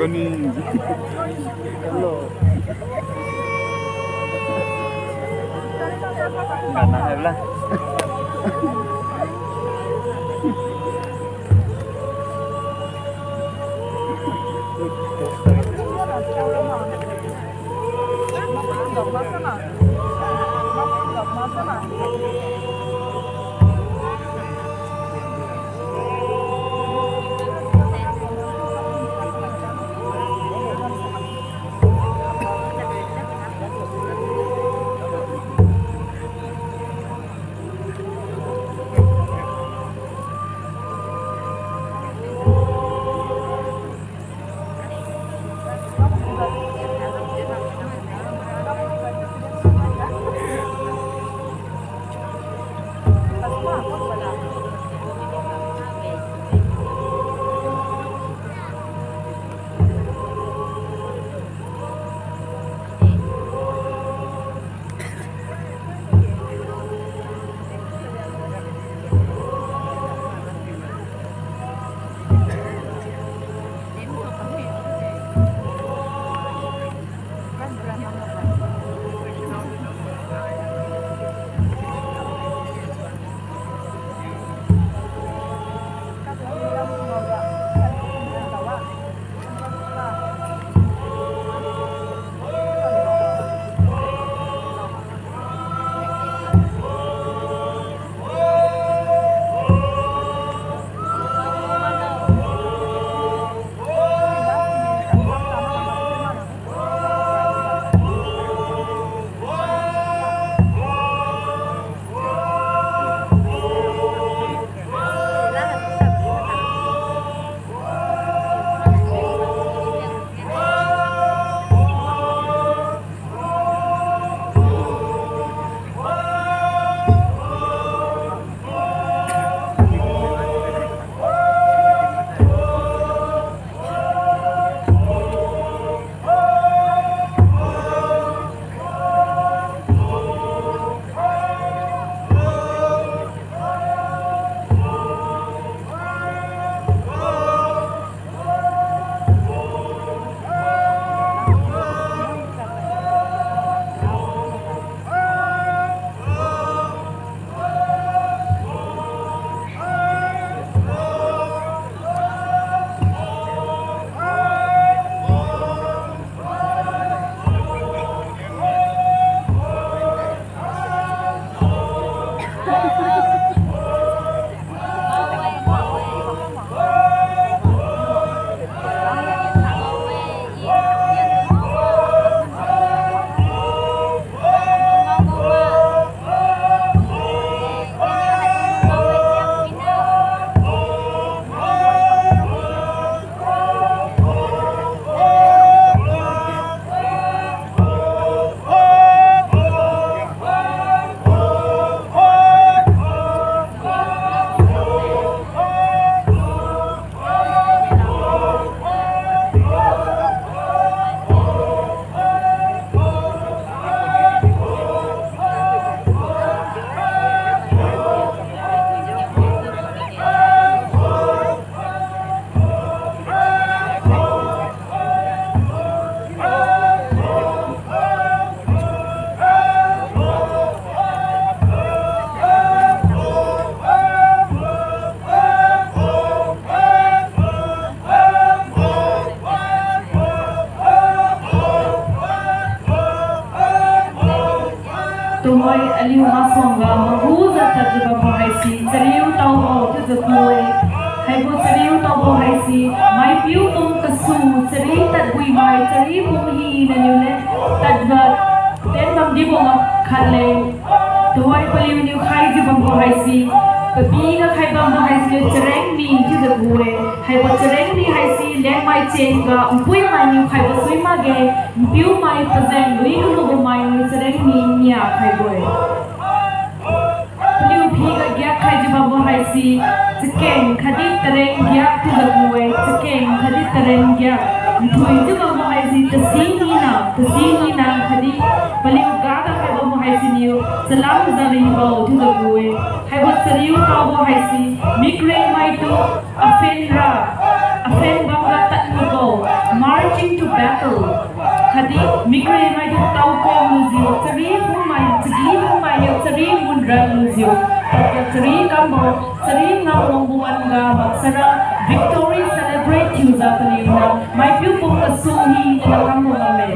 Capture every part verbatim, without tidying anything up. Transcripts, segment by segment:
Gani. Hello. Gana hai bla. Tuhoi aliu masuangga magujiu tadjiu bambo haise chariu taobo chiujiu ku-e. Haibo chariu taobo haise maipiu pum kasu chari tadbui mai chari pum hina niu leng tadjiu tien bamdibo khatle. Tuhoi paliuniu khaijiu bambo haise, papiga khai bambo haise charengmi chiujiu ku-e. Haibo charengmi haise lengmai chengga npuimainiu khaibo sui makge, npiumai pajeng lui kalubo mainiu charengmi nia khaibo-e. Paliu phiga giak khaijiu bambo haise chakeng khatdi tareng giak chiujiu ku-e, chakeng khatdi tareng giak. Nthuijiu bambo haise tasi nina, tasi nina khatdi paliu gada khai bambo haisiniu chalam jaribo chiujiu ku-e. Haibo chariu taobo haise mikremaitu aphenra, aphen bamga tadlubo, marching to battle. Khatdi mikremaitu taokom lujiu chari phungmai, chari phungmainiu chari munra lujiu, tadjiu chari kambo, chari ngam wangbo wan-ga maksara victory celebrate thiujiu paliuniu maipiu pum kasu hina kambo bamme.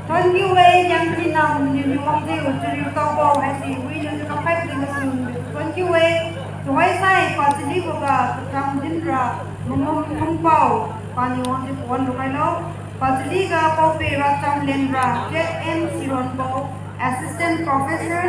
Thuonkiu-e, Yangkinam niu niu wangjiu chariu taobo haise winiu chiu kamkhai padi masu thuonkiu-e. Tuhoi sai pachaliboga kacham dinra Mangum Phungpao paniu wangjiu pawan lukhailo. Pachaliga paope Racham Lenra, Z M Sironbo, Assistant Professor,